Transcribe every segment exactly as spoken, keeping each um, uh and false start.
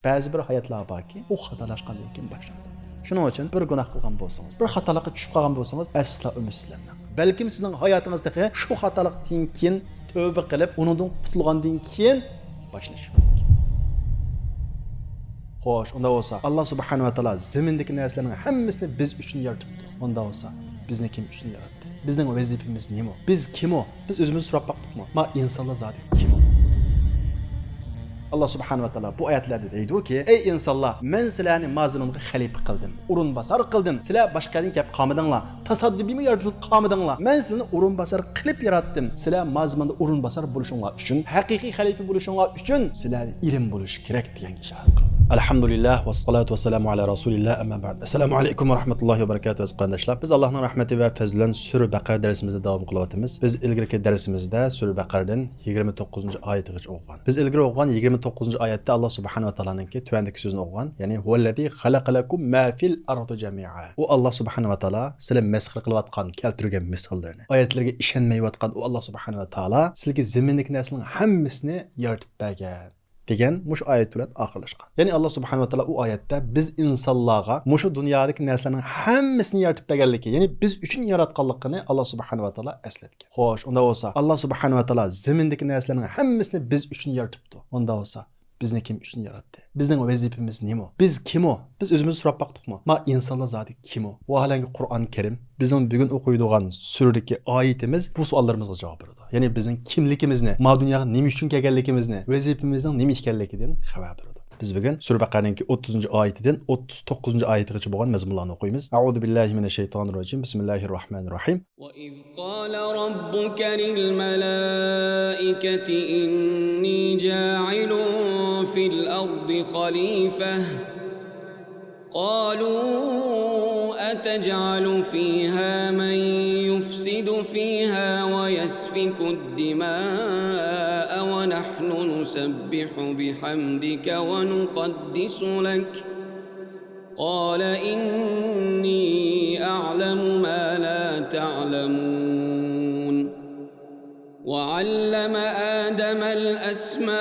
بەزى بىر ھاياتلار باركى، ئۇ خاتالاشقاندىن كېيىن باشلىنىدۇ. شۇنىڭ ئۈچۈن بىر گۇناھ قىلغان بولسىڭىز، بىر خاتالىققا چۈشۈپ قالغان بولسىڭىز، ئەسلا ئۈمىدسىزلەنمەڭ. بەلكىم سىزنىڭ ھاياتىڭىز تېخى شۇ خاتالىقتىن كېيىن تۆۋبە قىلىپ، ئۇنىڭدىن قۇتۇلغاندىن كېيىن باشلىنىشى مۇمكىن. خوش، ئۇنداق بولسا، ئاللا سۇبھانەھۇ ۋە تائالا زېمىندىكى نەرسىلەرنىڭ ھەممىسىنى بىز ئۈچۈن يارىتىپتۇ. ئۇنداق بولسا، بىزنى كىم ئۈچۈن ياراتتى؟ بىزنىڭ ۋەزىپىمىز نېمە؟ بىز كىم ئۇ؟ بىز ئۆزىمىزنى سوراپ باقتۇقمۇ؟ ما ئىنسانلار زادى كىم ئۇ؟ ئاللا سۇبھانەھۇ ۋە تائالا بۇ ئايەتلەردە دەيدۇكى، ئەي ئىنسانلار، مەن سىلەرنى ما زېمىنغا خەلىپە قىلدىم، ئورۇنباسار قىلدىم. سىلەر باشقا يەردىن كەپ قالمىدىڭلار. تاساددىپىيمۇ يارىتىلىپ قالمىدىڭلار. مەن سىلەرنى ئورۇنباسار قىلىپ ياراتتىم. سىلەر ما زېمىندا ئورۇنباسار بولۇشۇڭلار ئۈچۈن، ھەقىقىي خەلىپە بولۇشۇڭلار ئۈچۈن سىلەردە ئىلىم بولۇشى كېرەك دېگەنگە ئىشارە قىلدى. ئەلھەمدۇلىللاھ، ۋەسسالاتۇ ۋەسسالامۇ ئەلا رەسۇلىللاھ، ئەمما بەئد. ئەسسالامۇ ئەلەيكۇم ۋە رەھمەتۇللاھى ۋە بەرىكاتۇھ، ئەزىز قېرىنداشلار. بىز ئاللاھنىڭ رەھمىتى ۋە پەزلى بىلەن سۈرە بەقەرە دەرسىمىزنى داۋام قىلىۋاتىمىز. بىز ئىلگىرىكى دەرسىمىزدە سۈرە بەقەرىدىن يىگىرمە توققۇزىنچى ئايىتىغىچە ئوقۇغان. بىز ئىلگىرى ئوقۇغان يىگىرمە توققۇزىنچى ئايەتتە ئاللا سۇبھانەھۇ ۋە تائالانىڭكى تۆۋەندىكى سۆزىنى ئوقۇغان، يەنى، ھۇۋەللەزى خەلەقە لەكۇم ما فىل ئەرزى جەمىئا. ئۇ ئاللا سۇبھانەھۇ ۋە تائالا سىلەر مەسخىرە قىلىۋاتقان، كەلتۈرگەن مىساللىرىنى، ئايەتلىرىگە ئىشەنمەيۋاتقان ئۇ ئاللا سۇبھانەھۇ ۋە تائالا سىلەرگە زېمىندىكى نەرسىلەرنىڭ ھەممىسىنى يارىتىپ بەرگەن دېگەن مۇشۇ ئايەت بىلەن ئاخىرلاشقان. يەنى ئاللا سۇبھانەھۇ ۋە تائالا ئۇ ئايەتتە بىز ئىنسانلارغا مۇشۇ دۇنيادىكى نەرسىلەرنىڭ ھەممىسىنى يارىتىپ بەرگەنلىكى، يەنى بىز ئۈچۈن ياراتقانلىقىنى ئاللا سۇبھانەھۇ ۋە تائالا ئەسلەتكەن. خوش، ئۇنداق بولسا، ئاللا سۇبھانەھۇ ۋە تائالا زېمىندىكى نەرسىلەرنىڭ ھەممىسىنى بىز ئۈچۈن يارىتىپتۇ. ئۇنداق بولسا، بىزنى كىم ئۈچۈن ياراتتى؟ بىزنىڭ ۋەزىپىمىز نېمە؟ بىز كىم ئۇ؟ بىز ئۆزىمىزنى سوراپ باقتۇقمۇ؟ ما ئىنسانلار زادى كىم ئۇ؟ ۋاھالەنكى قۇرئان كەرىم بىزنىڭ بۈگۈن ئوقۇيدىغان سۈرىدىكى ئايىتىمىز بۇ سوئاللىرىمىزغا جاۋاب بېرىدۇ. يەنى بىزنىڭ كىملىكىمىزنى، ما دۇنياغا نېمە ئۈچۈن كەلگەنلىكىمىزنى، ۋەزىپىمىزنىڭ نېمە ئىكەنلىكىدىن خەۋەر بېرىدۇ. بىز بۈگۈن سۈرە بەقەرىنىڭكى ئوتتۇزىنچى ئايىتىدىن ئوتتۇز توققۇزىنچى ئايىتىغىچە بولغان مەزمۇنلارنى ئوقۇيمىز. أعوذ بالله من الشيطان الرجيم. بسم الله الرحمن الرحيم. وإذ قال ربك للملائكة إني جاعل في الأرض خليفة. قالوا أتجعل فيها من يفسد فيها ويسفك الدماء ونحن نسبح بحمدك ونقدس لك. قال إني أعلم ما لا تعلمون. وعلم آدم الأسماء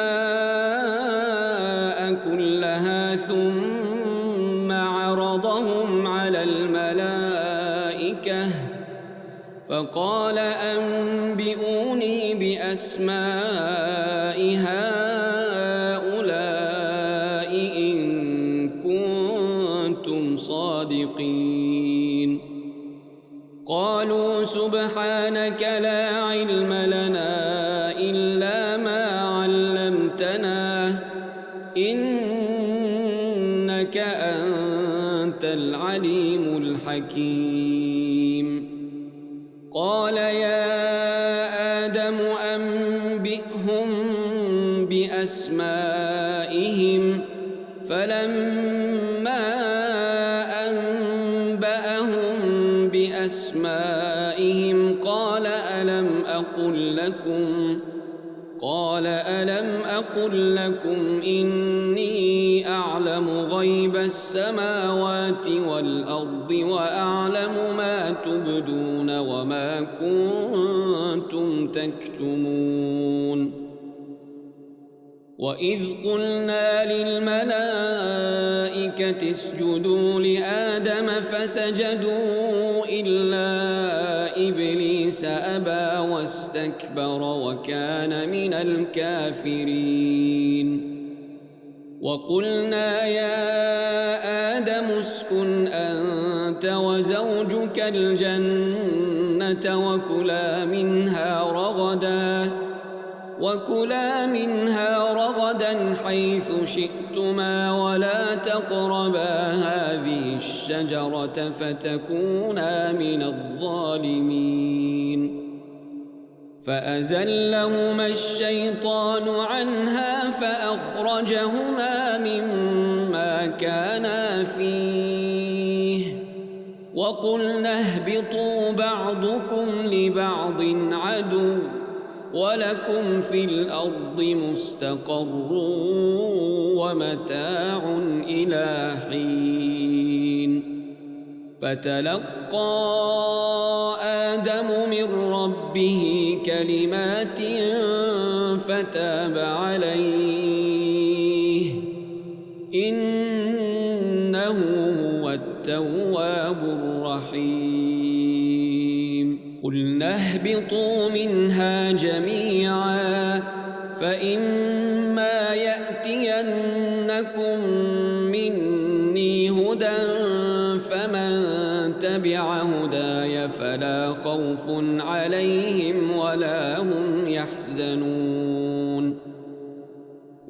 كلها ثم عرضهم على الملائكة فقال أنبئوني بأسماء هؤلاء إن كنتم صادقين. قالوا سبحانك لا علم لنا إلا ما علمتنا إنك أنت العليم الحكيم. قال يا آدم أنبئهم بأسمائهم فلما أنبأهم بأسمائهم قال ألم أقل لكم قال ألم أقل لكم إني أعلم غيب السماوات والأرض وأعلم ما تبدون وما كنتم تكتمون. وإذ قلنا للملائكة اسجدوا لآدم فسجدوا إلا إبليس أبى واستكبر وكان من الكافرين. وقلنا يا آدم اسكن أنت وزوجك الجنة وكلا منها رغدا وكلا منها رغدا حيث شئتما ولا تقربا هذه الشجرة فتكونا من الظالمين. فأزلهما الشيطان عنها فأخرجهما مما كانا فيه. وقلنا اهبطوا بعضكم لبعض عدو ولكم في الأرض مستقر ومتاع إلى حين. فتلقى آدم من ربه كلمات فتاب عليه إنه هو التواب الرحيم. قلنا اهبطوا منها جميعا فإما يأتينكم مني هدى فمن تبع هداي فلا خوف عليهم ولا هم يحزنون.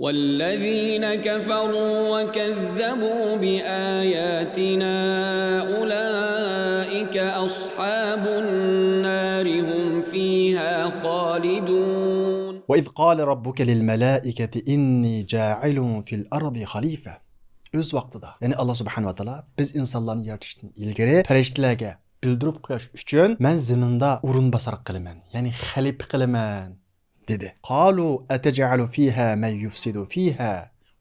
والذين كفروا وكذبوا بآياتنا أولئك أصحاب النار هم فيها خالدون. وإذ قال ربك للملائكة إني جاعل في الأرض خليفة. ئۆز ۋاقتىدا، يەنى ئاللا سۇبھانەھۇ ۋە تائالا بىز ئىنسانلارنى يارىتىشتىن ئىلگىرى پەرىشتىلەرگە بىلدۈرۈپ قويۇش ئۈچۈن، مەن زېمىندا ئورۇنباسار قىلىمەن، يەنى خەلىپە قىلىمەن، دېدى. قالوا أتجعل فيها من يفسد فيها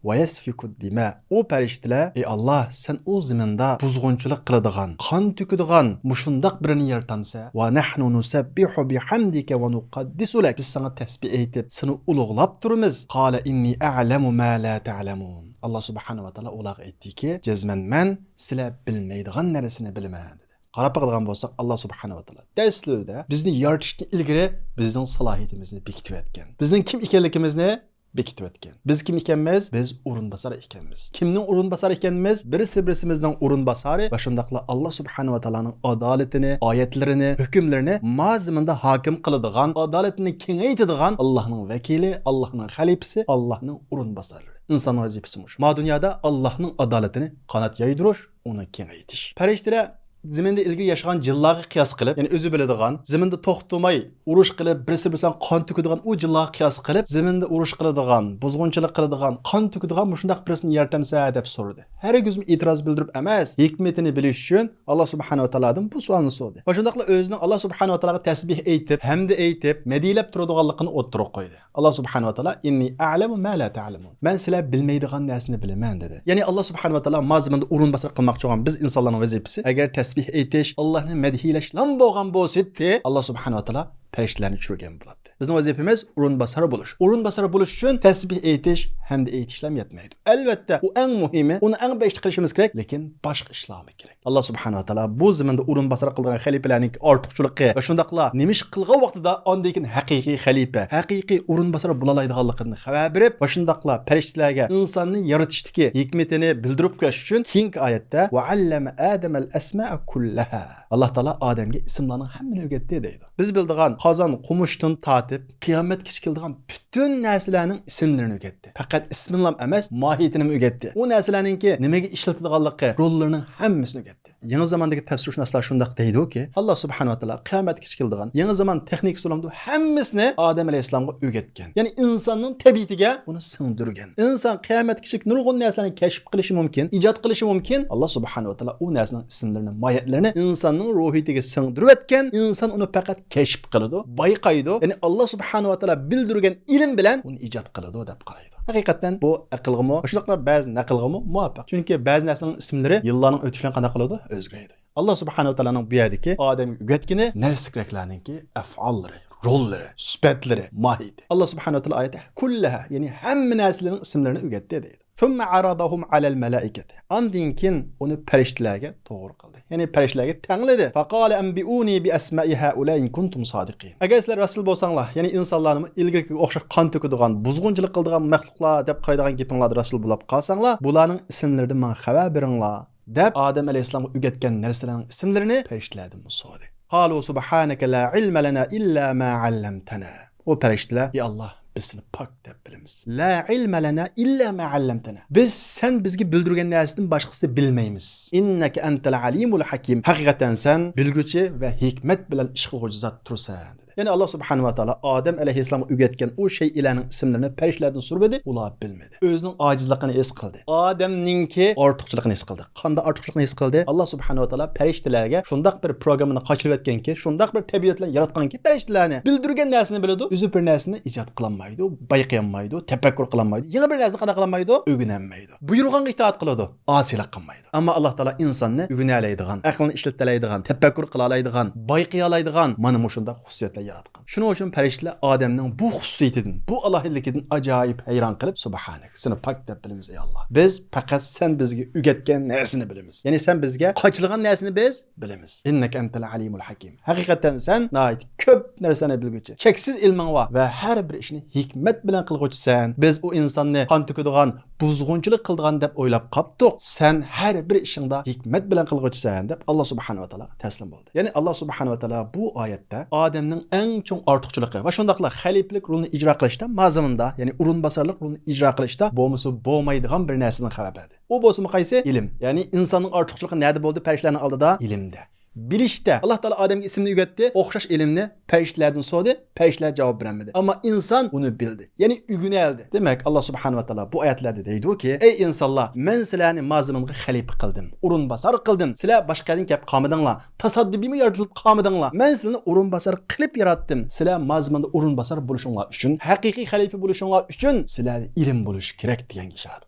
ويسفك الدماء. ئۇ پەرىشتىلەر، ئەي ئاللا، سەن ئۇ زېمىندا بۇزغۇنچىلىق قىلىدىغان، قان تۆكىدىغان مۇشۇنداق بىرىنى يارىتامسەن؟ ونحن نسبح بحمدك ونقدس لك. بىز ساڭا تەسبىھ ئېيتىپ، سېنى ئۇلۇغلاپ تۇرىمىز. قال إني أعلم ما لا تعلمون. ئاللا سۇبھانەھۇ ۋە تائالا ئۇلارغا ئېيتتىكى، جەزمەن مەن سىلەر بىلمەيدىغان نەرسىنى بىلىمەن، دېدى. قاراپ باقىدىغان بولساق، ئاللا سۇبھانەھۇ ۋە تائالا دەسلىدە بىزنى يارىتىشتىن ئىلگىرى بىزنىڭ سالاھىيىتىمىزنى بېكىتىۋەتكەن. بىزنىڭ كىم ئىكەنلىكىمىزنى بېكىتىۋەتكەن. بىز كىم ئىكەنمىز؟ بىز ئورۇنباسار ئىكەنمىز. كىمنىڭ ئورۇنباسارى ئىكەنمىز؟ بىرسى بىرسىمىزنىڭ ئورۇنباسارى ۋە شۇنداقلا ئاللا سۇبھانەھۇ ۋە تائالانىڭ ئادالىتىنى، ئايەتلىرىنى، ھۆكۈملىرىنى ما زېمىندا ھاكىم قىلىدىغان، ئادالىتىنى كېڭەيتىدىغان ئاللانىڭ ۋەكىلى، ئاللانىڭ خەلىپىسى، ئاللانىڭ ئورۇنباسارلىرى. ئىنساننىڭ ۋەزىپىسى مۇشۇ. ما دۇنيادا ئاللانىڭ ئادالىتىنى قانات يايدۇرۇش، ئۇنى كېڭەيتىش. پەرىشتىلەر زېمىندا ئىلگىرى ياشىغان جىنلارغا قىياس قىلىپ، يەنى ئۆزى بىلىدىغان، زېمىندا توختىماي ئۇرۇش قىلىپ، بىرسى بىرسىنى قان تۆكىدىغان ئۇ جىنلارغا قىياس قىلىپ، زېمىندا ئۇرۇش قىلىدىغان، بۇزغۇنچىلىق قىلىدىغان، قان تۆكىدىغان مۇشۇنداق بىرسىنى يارىتامسەن دەپ سورىدى. ھەرگىزمۇ ئېتىراز بىلدۈرۈپ ئەمەس، ھېكمىتىنى بىلىش ئۈچۈن ئاللا سۇبھانەھۇ ۋە تائالادىن بۇ سوئالنى سورىدى. ۋە شۇنداقلا ئۆزىنىڭ ئاللا سۇبھانەھۇ ۋە تائالاغا تەسبىھ ئېيتىپ، ھەمدە ئېيتىپ، مەدھىيەلەپ تۇرىدىغانلىقىنى ئوتتۇرىغا قويدى. ئاللا سۇبھانەھۇ ۋە تائالا، «إني أعلم ما لا تعلمون.» مەن سىلەر بىلمەيدىغان نەرسىنى بىلىمەن، دېدى. يەنى ئاللا سۇبھانەھۇ ۋە تائالا ما زېمىندا ئورۇنباسار قىلماقچى بولغان بىز ئىنسانلارنىڭ ۋەزىپىسى، ئەگەر تەسبىھ ئېيتىش، ئاللانى مەدھىيلەشلا بولغان بولسىدى، ئاللا سۇبھانەھۇ ۋە تائالا پەرىشتىلەرنى چۈشۈرگەن بولاتتى. بىزنىڭ ۋەزىپىمىز ئورۇنباسار بولۇش. ئورۇنباسار بولۇش ئۈچۈن تەسبىھ ئېيتىش، ھەمدە ئېيتىشلا يەتمەيدۇ. ئەلۋەتتە، ئۇ ئەڭ مۇھىمى، ئۇنى ئەڭ بىرىنچى قىلىشىمىز كېرەك، لېكىن باشقا ئىشلارمۇ كېرەك. ئاللا سۇبھانەھۇ ۋە تائالا بۇ زېمىندا ئورۇنباسار قىلىدىغان خەلىپىلەرنىڭ ئارتۇقچىلىقى ۋە شۇنداقلا نېمە ئىش قىلغان ۋاقتىدا ئاندىن كېيىن ھەقىقىي خەلىپە، ھەقىقىي ئورۇنباسار بولالايدىغانلىقىدىن خەۋەر بېرىپ ۋە شۇنداقلا پەرىشتىلەرگە ئىنساننى يارىتىشتىكى ھېكمىتىنى بىلدۈرۈپ قويۇش ئۈچۈن كېيىنكى ئايەتتە، «وعلم آدم الأسماء كلها.» ئاللا تائالا ئادەمگە ئىسىملارنىڭ ھەممىنى ئۆگەتتى دەيدۇ. بىز بىلىدىغان قازان، قومۇچتىن تارتىپ قىيامەتكىچە كېلىدىغان پۈتۈن نەرسىلەرنىڭ ئىسىملىرىنى ئۆگەتتى. پەقەت ئىسمىنىلا ئەمەس، ماھىيىتىنىمۇ ئۆگەتتى. ئۇ نەرسىلەرنىڭكى نېمىگە ئىشلىتىدىغانلىقى، روللىرىنىڭ ھەممىسىنى ئۆگەتتى. يېڭى زاماندىكى تەپسىرشۇناسلار شۇنداق دەيدۇكى، ئاللا سۇبھانەھۇ ۋە تائالا قىيامەتكىچە كېلىدىغان يېڭى زامان تېخنىكىسى بولامدۇ، ھەممىسىنى ئادەم ئەلەيھىسسالامغا ئۆگەتكەن. يەنى ئىنساننىڭ تەبىئىتىگە ئۇنى سىڭدۈرگەن. ئىنسان قىيامەتكىچە نۇرغۇن نەرسىلەرنى كەشىپ قىلىشى مۇمكىن، ئىجاد قىلىشى مۇمكىن. ئاللا سۇبھانەھۇ ۋە تائالا ئۇ نەرسىنىڭ ئىسىملىرىنى، ماھىيەتلىرىنى ئىنساننىڭ روھىيىتىگە سىڭدۈرۈۋەتكەن. ئىنسان ئۇنى پەقەت كەشىپ قىلىدۇ، بايقايدۇ. يەنى ئاللا سۇبھانەھۇ ۋە تائالا بىلدۈرگەن ئىلىم بىلەن ئۇنى ئىجاد قىلىدۇ دەپ قارايدۇ. ھەقىقەتەن بۇ ئەقىلغىمۇ، شۇنداقلا بەزى نەقىلغىمۇ مۇۋاپىق. چۈنكى بەزى نەرسىنىڭ ئىسىملىرى يىللارنىڭ ئۆتۈشى بىلەن قانداق قىلىدۇ؟ ئۆزگىرىدۇ. ئاللا سۇبھانەھۇ ۋە تائالانىڭ بۇ يەردىكى ئادەمگە ئۆگەتكىنى نەرسە كېرەكلەرنىڭكى ئەفئاللىرى، روللىرى، سۈپەتلىرى، ماھىيىتى. ئاللا سۇبھانەھۇ ۋە تائالا ئايەتتە «كلها»، يەنى ھەممە نەرسىلەرنىڭ ئىسىملىرىنى ئۆگەتتى دەيدۇ. ثم عرضهم على الملائكة. ئاندىن كېيىن ئۇنى پەرىشتىلەرگە توغرا قىلدى. يەنى پەرىشتىلەرگە تەڭلىدى. فقال أنبئوني بأسماء هؤلاء إن كنتم صادقين. ئەگەر سىلەر رەسۇل بولساڭلار، يەنى ئىنسانلارنىمۇ ئىلگىرىكىگە ئوخشاش قان تۆكىدىغان، بۇزغۇنچىلىق قىلىدىغان مەخلۇقلار دەپ قارايدىغان گېپىڭلاردا رەسۇل بولاپ قالساڭلار، بۇلارنىڭ ئىسىملىرىدىن ماڭا خەۋەر بېرىڭلار، دەپ ئادەم ئەلەيھىسسالامغا ئۆگەتكەن نەرسىلەرنىڭ ئىسىملىرىنى پەرىشتىلەردىن سورىدى. قالوا سبحانك لا علم لنا إلا ما علمتنا. ئۇ پەرىشتىلەر، ئى ئاللا، بىز سېنى پاك دەپ بىلىمىز. لا علم لنا إلا ما علمتنا. بىز سەن بىزگە بىلدۈرگەن نەرسىدىن باشقىسىنى بىلمەيمىز. إنك أنت العليم الحكيم. ھەقىقەتەن سەن بىلگۈچى ۋە ھېكمەت بىلەن ئىش قىلغۇچى زات تۇرسەن، دېدى. يەنى ئاللا سۇبھانەھۇ ۋە تائالا ئادەم ئەلەيھىسسالامغا ئۆگەتكەن ئۇ شەيئىلەرنىڭ ئىسىملىرىنى پەرىشتىلەردىن سورىمىدى، ئۇلار بىلمىدى. ئۆزىنىڭ ئاجىزلىقىنى ھېس قىلدى. ئادەمنىڭكى ئارتۇقچىلىقىنى ھېس قىلدى. قانداق ئارتۇقچىلىقنى ھېس قىلدى؟ ئاللا سۇبھانەھۇ ۋە تائالا پەرىشتىلەرگە شۇنداق بىر پروگراممىنى قاچىلىۋەتكەنكى، شۇنداق بىر تەبىئەت بىلەن ياراتقانكى پەرىشتىلەرنى، بىلدۈرگەن نەرسىنى بىلىدۇ، ئۆزى بىر نەرسىنى ئىجاد قىلالمايدۇ، بايقىيالمايدۇ، تەپەككۇر قىلالمايدۇ، يېڭى بىر نەرسىنى قانداق قىلالمايدۇ؟ ئۆگىنەلمەيدۇ. بۇيرۇغانغا ئىتائەت قىلىدۇ، ئاسىيلىق قىلمايدۇ. ئەمما ئاللا تائالا ئىنساننى ئۆگىنەلەيدىغان، ئەقلىنى ئىشلىتەلەيدىغان، تەپەككۇر قىلالايدىغان، بايقىيالايدىغان مانا مۇشۇنداق خۇسۇسىيەتلەر ياراتقان. شۇنىڭ ئۈچۈن پەرىشتىلەر ئادەمنىڭ بۇ خۇسۇسىيىتىدىن، بۇ ئالاھىدىلىكىدىن ئاجايىپ ھەيران قېلىپ، سۇبھانەك، سېنى پاك دەپ بىلىمىز، ئەي ئاللا. بىز پەقەت سەن بىزگە ئۆگەتكەن نەرسىنى بىلىمىز. يەنى سەن بىزگە قاچىلىغان نەرسىنى بىز بىلىمىز. ئىننەكە ئەنتەل ئەلىمۇل ھەكىم. ھەقىقەتەن سەن ناھايىتى كۆپ نەرسىلەرنى بىلگۈچى. چەكسىز ئىلمىڭ بار ۋە ھەر بىر ئىشنى ھېكمەت بىلەن قىلغۇچىسەن. بىز ئۇ ئىنساننى قان تۆكىدىغان، بۇزغۇنچىلىق قىلىدىغان دەپ ئويلاپ قاپتۇق. سەن ھەر بىر ئىشىڭدا ھېكمەت بىلەن قىلغۇچىسەن دەپ ئاللا سۇبھانەھۇ ۋە تائالاغا تەسلىم بولدى. يەنى ئاللا سۇبھانەھۇ ۋە تائالا بۇ ئايەتتە ئادەمنىڭ ئەڭ چوڭ ئارتۇقچىلىقى ۋە شۇنداقلا خەلىپىلىك رولىنى ئىجرا قىلىشتا، مازىمىندا، يەنى ئورۇنباسارلىق رولىنى ئىجرا قىلىشتا بولمىسا بولمايدىغان بىر نەرسىدىن خەۋەر بەردى. ئۇ بولسىمۇ قايسى؟ ئىلىم. يەنى ئىنساننىڭ ئارتۇقچىلىقى نەدە بولدى پەرىشتىلەرنىڭ ئالدىدا؟ ئىلىمدە. بىلىشتە. ئاللا تائالا ئادەمگە ئىسىمنى ئۆگەتتى، ئوخشاش ئىلىمنى پەرىشتىلەردىن سورىدى، پەرىشتىلەر جاۋاب بېرەلمىدى. ئەمما ئىنسان ئۇنى بىلدى، يەنى ئۆگىنەلىدى. دېمەك، ئاللا سۇبھانەھۇ ۋە تائالا بۇ ئايەتلەردە دەيدۇكى، ئەي ئىنسانلار، مەن سىلەرنى مازىمىنغا خەلىپە قىلدىم، ئورۇنباسار قىلدىم. سىلەر باشقا يەردىن كەپ قالمىدىڭلار، تاساددىپىيمۇ يارىتىلىپ قالمىدىڭلار. مەن سىلەرنى ئورۇنباسار قىلىپ ياراتتىم. سىلەر مازىمىندا ئورۇنباسار بولۇشۇڭلار ئۈچۈن، ھەقىقىي خەلىپە بولۇشۇڭلار ئۈچۈن سىلەردە ئىلىم بولۇشى كېرەك دېگەنگە ئىشارەت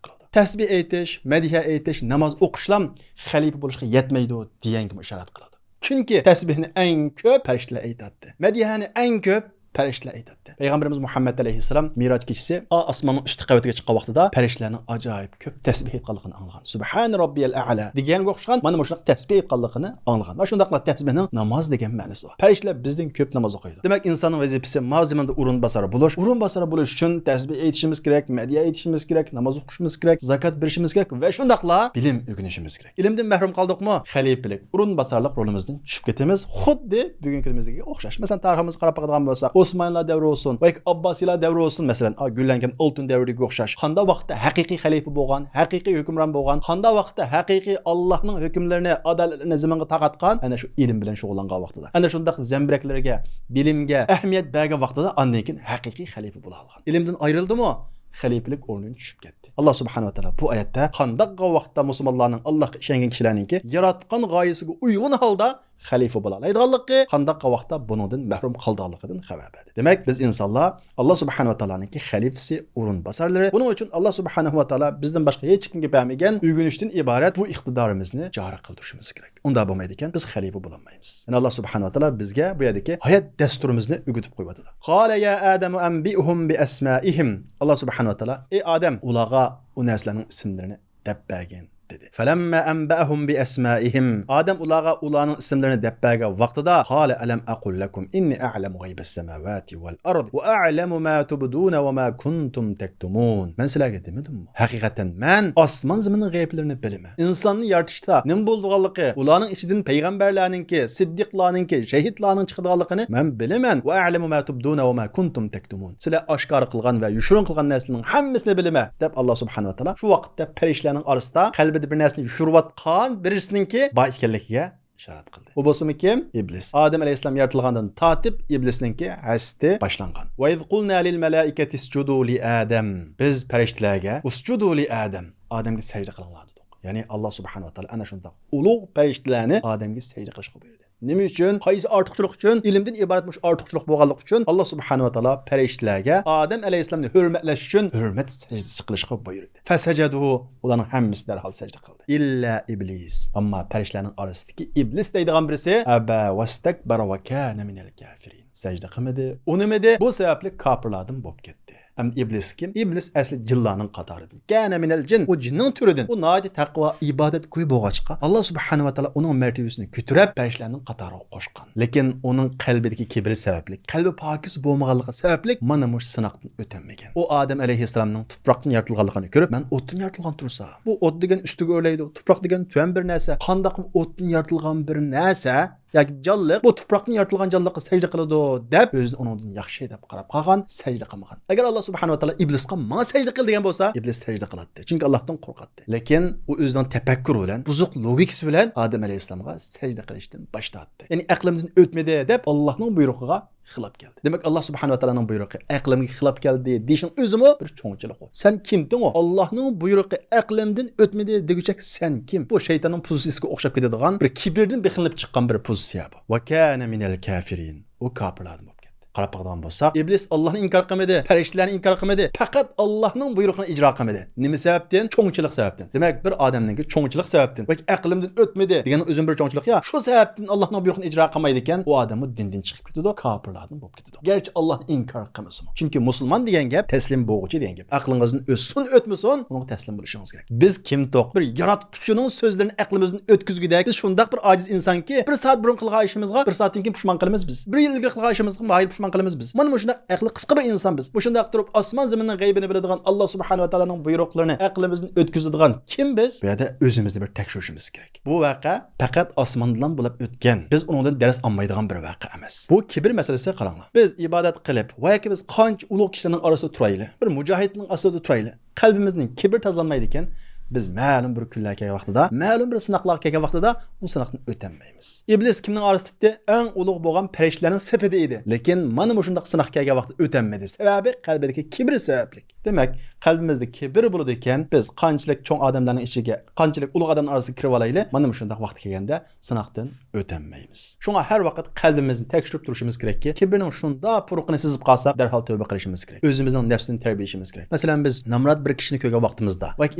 قىلىدۇ. تەسبىھ ئېيتىش، مەدھىيە ئېيتىش، ناماز ئوقۇشلام خەلىپە بولۇشقا يەتمەيدۇ دېگەنگىمۇ ئىشارەت قىلىدۇ. چۈنكى تەسبىھنى ئەڭ كۆپ پەرىشتىلەر ئېيتاتتى. مەدھىيەنى ئەڭ كۆپ پەرىشتىلەر ئېيتاتتى. پەيغەمبىرىمىز مۇھەممەد ئەلەيھىسسالام مىراج كېچىسى ئا-، ئاسماننىڭ ئۈستى قەۋىتىگە چىققان ۋاقتىدا پەرىشتىلەرنىڭ ئاجايىپ كۆپ تەسبىھ ئېيتقانلىقىنى ئاڭلىغان. سۇبھانە راببىيەل ئەئلا دېگەنگە ئوخشىغان مانا مۇشۇنداق تەسبىھ ئېيتقانلىقىنى ئاڭلىغان. ۋە شۇنداقلا تەسبىھنىڭ ناماز دېگەن مەنىسى بار. پەرىشتىلەر بىزدىن كۆپ ناماز ئوقۇيدۇ. دېمەك، ئىنساننىڭ ۋەزىپىسى ماۋۇ زېمىندا ئورۇنباسار بولۇش. ئورۇنباسار بولۇش ئۈچۈن تەسبىھ ئېيتىشىمىز كېرەك، مەدھىيە ئېيتىشىمىز كېرەك، ناماز ئوقۇشىمىز كېرەك، زاكات بېرىشىمىز كېرەك ۋە شۇنداقلا بىلىم ئۆگىنىشىمىز كېرەك. ئىلىمدىن مەھرۇم قالدۇقمۇ؟ خەلىپىلىك، ئورۇنباسارلىق رولىمىزدىن چۈشۈپ كېتىمىز. خۇددى بۈگۈنكى كۈنىمىزدىكىگە ئوخشاش. مەسىلەن، تارىخىمىزغا قاراپ باقىدىغان بولساق، ئوسمانلىلار دەۋرى بولسۇن ۋە ئابباسىيلار دەۋرى بولسۇن، مەسىلەن، ئا، گۈللەنگەن ئالتۇن دەۋرىگە ئوخشاش. قانداق ۋاقىتتا ھەقىقىي خەلىپە بولغان، ھەقىقىي ھۆكۈمران بولغان، قانداق ۋاقىتتا ھەقىقىي ئاللاھنىڭ ھۆكۈملىرىنى، ئادالەتلىرىنى زېمىنغا تارقاتقان؟ ئەنە شۇ ئىلىم بىلەن شۇغۇللانغان ۋاقتىدا. ئەنە شۇنداق زەمبىرەكلەرگە، بىلىمگە ئەھمىيەت بەرگەن ۋاقتىدا ئاندىن كېيىن ھەقىقىي خەلىپە بولالىغان. ئىلىمدىن ئايرىلدىمۇ، خەلىپىلىك ئورنىدىن چۈشۈپ كەتتى. ئاللا سۇبھانەھۇ ۋە تائالا بۇ ئايەتتە قانداق ۋاقىتتا مۇسۇلمانلارنىڭ، ئاللاھقا ئىشەنگەن كىشىلەرنىڭكى ياراتقان غايىسىگە ئۇيغۇن ھالدا خەلىپە بولالايدىغانلىقى، قانداق ۋاقىتتا بۇنىڭدىن مەھرۇم قالىدىغانلىقىدىن خەۋەر بەردى. دېمەك، بىز ئىنسانلار ئاللا سۇبھانەھۇ ۋە تائالانىڭكى خەلىپىسى، ئورۇنباسارلىرى. بۇنىڭ ئۈچۈن ئاللا سۇبھانەھۇ ۋە تائالا بىزدىن باشقا ھېچكىمگە بەرمىگەن ئۆگىنىشتىن ئىبارەت بۇ ئىقتىدارىمىزنى جارى قىلدۇرۇشىمىز كېرەك. ئۇنداق بولمايدىكەن، بىز خەلىپە بولالمايمىز. يەنى ئاللا سۇبھانەھۇ ۋە تائالا بىزگە بۇ يەردىكى ھايات دەستۇرىمىزنى ئۆگىتىپ قويۇۋاتىدۇ. قال يا آدم أنبئهم بأسمائهم. ئاللا سۇبھانەھۇ ۋە تائالا، ئەي ئادەم، ئۇلارغا ئۇ نەرسىلەرنىڭ ئىسىملىرىنى دەپ بەرگىن، دېدى. فلما أنبأهم بأسمائهم. ئادەم ئۇلارغا ئۇلارنىڭ ئىسىملىرىنى دەپ بەرگەن ۋاقتىدا، قال ألم أقل لكم إني أعلم غيب السماوات والأرض وأعلم ما تبدون وما كنتم تكتمون. مەن سىلەرگە دېمىدىممۇ؟ ھەقىقەتەن مەن ئاسمان زېمىننىڭ غەيىبلىرىنى بىلىمەن. ئىنساننى يارىتىشتا نېمە بولىدىغانلىقى، ئۇلارنىڭ ئىچىدىن پەيغەمبەرلەرنىڭكى، سىددىقلارنىڭكى، شەھىدلارنىڭ چىقىدىغانلىقىنى مەن بىلىمەن. وأعلم ما تبدون وما كنتم تكتمون. سىلەر ئاشكارا قىلغان ۋە يوشۇرۇن قىلغان نەرسىنىڭ ھەممىسىنى بىلىمەن، دەپ ئاللا سۇبھانەھۇ ۋە تائالا شۇ ۋاقىتتا پەرىشتىلەرنىڭ ئارىسىدا قەلبىدە بىر نەرسىنى يوشۇرۇۋاتقان بىرسىنىڭكى بار ئىكەنلىكىگە ئىشارەت قىلدى. ئۇ بولسىمۇ كىم؟ ئىبلىس. ئادەم ئەلەيھىسسالام يارىتىلغاندىن تارتىپ ئىبلىسنىڭكى ھەسىتى باشلانغان. وإذ قلنا للملائكة اسجدوا لآدم. بىز پەرىشتىلەرگە، اسجدوا لآدم، ئادەمگە سەجدە قىلىڭلار، دېدۇق. يەنى ئاللا سۇبھانەھۇ ۋە تائالا ئەنە شۇنداق ئۇلۇغ پەرىشتىلەرنى ئادەمگە سەجدە قىلىشقا بۇيرۇدى. نېمە ئۈچۈن؟ قايسى ئارتۇقچىلىق ئۈچۈن؟ ئىلىمدىن ئىبارەت مۇشۇ ئارتۇقچىلىق بولغانلىقى ئۈچۈن، ئاللا سۇبھانەھۇ ۋە تائالا پەرىشتىلەرگە ئادەم ئەلەيھىسسالامنى ھۆرمەتلەش ئۈچۈن ھۆرمەت سەجدىسى قىلىشقا بۇيرۇدى. فسجدوا، ئۇلارنىڭ ھەممىسى دەرھال سەجدە قىلدى. إلا إبليس، ئەمما پەرىشتىلەرنىڭ ئارىسىدىكى ئىبلىس دەيدىغان بىرسى، أبى واستكبر وكان من الكافرين، سەجدە قىلمىدى، ئۇنىمىدى، بۇ سەۋەبلىك كاپىرلاردىن بولۇپ كەتتى. ئەمدى ئىبلىس كىم؟ ئىبلىس ئەسلى جىنلارنىڭ قاتارىدىن. كان من الجن، ئۇ جىننىڭ تۈرىدىن. ئۇ ناھايىتى تەقۋا، ئىبادەتگوي بولغاچقا، ئاللا سۇبھانەھۇ ۋە تائالا ئۇنىڭ مەرتىۋىسىنى كۆتۈرۈپ، پەرىشتىلەرنىڭ قاتارىغا قوشقان. لېكىن ئۇنىڭ قەلبىدىكى كىبرى سەۋەبلىك، قەلبى پاكىز بولمىغانلىقى سەۋەبلىك مانا مۇشۇ سىناقتىن ئۆتەلمىگەن. ئۇ ئادەم ئەلەيھىسسالامنىڭ تۇپراقتىن يارىتىلغانلىقىنى كۆرۈپ، مەن ئوتتىن يارىتىلغان تۇرسام، بۇ ئوت دېگەن ئۈستىگە ئۆرلەيدۇ، تۇپراق دېگەن تۆۋەن بىر نەرسە، قانداقمۇ ئوتتىن يارىتىلغان بىر نەرسە ياكى جانلىق بۇ تۇپراقتىن يارىتىلغان جانلىققا سەجدە قىلىدۇ دەپ، ئۆزىنى ئۇنىڭدىن ياخشى دەپ قاراپ قالغان، سەجدە قىلمىغان. ئەگەر ئاللا سۇبھانەھۇ ۋە تائالا ئىبلىسقا ماڭا سەجدە قىل دېگەن بولسا، ئىبلىس سەجدە قىلاتتى. چۈنكى ئاللاھتىن قورقاتتى. لېكىن ئۇ ئۆزىنىڭ تەپەككۇرى بىلەن، بۇزۇق لوگىكىسى بىلەن ئادەم ئەلەيھىسسالامغا سەجدە قىلىشتىن باش تارتتى. يەنى ئەقلىمدىن ئۆتمىدى دەپ ئاللاھنىڭ بۇيرۇقىغا خىلاپ كەلدى. دېمەك، ئاللا سۇبھانەھۇ ۋە تائالانىڭ بۇيرۇقى ئەقلىمگە خىلاپ كەلدى دېيىشنىڭ ئۆزىمۇ بىر چوڭچىلىق ئۇ. سەن كىمتىڭ ئۇ؟ ئاللاھنىڭ بۇيرۇقى ئەقلىمدىن ئۆتمىدى دېگۈچەك سەن كىم؟ بۇ شەيتاننىڭ پوزىتسىيىسىگە ئوخشاپ كېتىدىغان بىر كىبىردىن بېخىلىنىپ چىققان بىر پوزىتسىيە بۇ. وكان من الكافرين. ئۇ كاپىرلاردىن بولۇپ كەتتى. قاراپ باقىدىغان بولساق، ئىبلىس ئاللاھنى ئىنكار قىلمىدى، پەرىشتىلەرنى ئىنكار قىلمىدى، پەقەت ئاللاھنىڭ بۇيرۇقىنى ئىجرا قىلمىدى. نېمە سەۋەبتىن؟ چوڭچىلىق سەۋەبتىن. دېمەك، بىر ئادەمنىڭكى چوڭچىلىق سەۋەبتىن ۋە ئەقلىمدىن ئۆتمىدى دېگەن ئۆزىمۇ بىر چوڭچىلىق يا، شۇ سەۋەبتىن ئاللاھنىڭ بۇيرۇقىنى ئىجرا قىلمايدىكەن، ئۇ ئادەممۇ دىندىن چىقىپ كېتىدۇ، كاپىرلاردىن بولۇپ كېتىدۇ. گەرچە ئاللاھنى ئىنكار قىلمىسىمۇ. چۈنكى مۇسۇلمان دېگەن گەپ تەسلىم بولغۇچى دېگەن گەپ. ئەقلىڭىزدىن ئۆتسۇن، ئۆتمىسۇن، ئۇنىڭغا تەسلىم بولۇشىڭىز كېرەك. بىز كىم توق؟ بىر ياراتقۇچىنىڭ سۆزلىرىنى ئەقلىمىزدىن ئۆتكۈزگۈدەك، بىز شۇنداق بىر ئاجىز ئىنسانكى، بىر سائەت بۇرۇن قىلغان ئىشىمىزغا بىر سائەتتىن كېيىن پۇشمان قىلىمىز بىز. بىر يىل ئىلگىرى قىلغان ئىشىمىزغا ماھىر پۇشمان قىلىمىز بىز. مانا مۇشۇنداق ئەقلى قىسقا بىر ئىنسان بىز. مۇشۇنداق تۇرۇپ، ئاسمان زېمىننىڭ غەيبىنى بىلىدىغان، ئاللا سۇبھانەھۇ ۋە تائالانىڭ بۇيرۇقلىرىنى ئەقلىمىزدىن ئۆتكۈزىدىغان كىم بىز؟ بۇ يەردە ئۆزىمىزنى بىر تەكشۈرۈشىمىز كېرەك. بۇ ۋەقە پەقەت ئاسماندىلا بولۇپ ئۆتكەن. بىز ئۇنىڭدىن دەرس ئالمايدىغان بىر ۋەقە ئەمەس. بۇ كىبىر مەسىلىسىگە قاراڭلار. بىز ئىبادەت قىلىپ، ۋە ياكى بىز قانچە ئۇلۇغ كىشىلەرنىڭ ئارىسىدا تۇرايلى، بىر مۇجاھىدنىڭ ئاستىدا تۇرايلى، قەلبىمىزدىن كىبىر تازىلانمايدىكەن، بىز مەلۇم بىر كۈنلەرگە كەلگەن ۋاقتىدا، مەلۇم بىر سىناقلارغا كەلگەن ۋاقتىدا ئۇ سىناقتىن ئۆتەلمەيمىز. ئىبلىس كىمنىڭ ئارىسىدا ئىدى؟ ئەڭ ئۇلۇغ بولغان پەرىشتىلەرنىڭ سېپىدە ئىدى. لېكىن مانا مۇشۇنداق سىناق كەلگەن ۋاقتىدا ئۆتەلمىدى. سەۋەبى قەلبىدىكى كىبىر سەۋەبلىك. دېمەك، قەلبىمىزدە كىبىر بولىدىكەن، بىز قانچىلىك چوڭ ئادەملەرنىڭ ئىچىگە، قانچىلىك ئۇلۇغ ئادەمنىڭ ئارىسىغا كىرىۋالايلى، مانا مۇشۇنداق ۋاقتى كەلگەندە سىناقتىن ئۆتەلمەيمىز. شۇڭا ھەر ۋاقىت قەلبىمىزنى تەكشۈرۈپ تۇرۇشىمىز كېرەككى، كىبىرنىڭ شۇنداق پۇرىقىنى سېزىپ قالساق، دەرھال تەۋبە قىلىشىمىز كېرەك. ئۆزىمىزنىڭ نەپسىنى تەربىيەلىشىمىز كېرەك. مەسىلەن، بىز نامرات بىر كىشىنى كۆرگەن ۋاقتىمىزدا، ۋە ياكى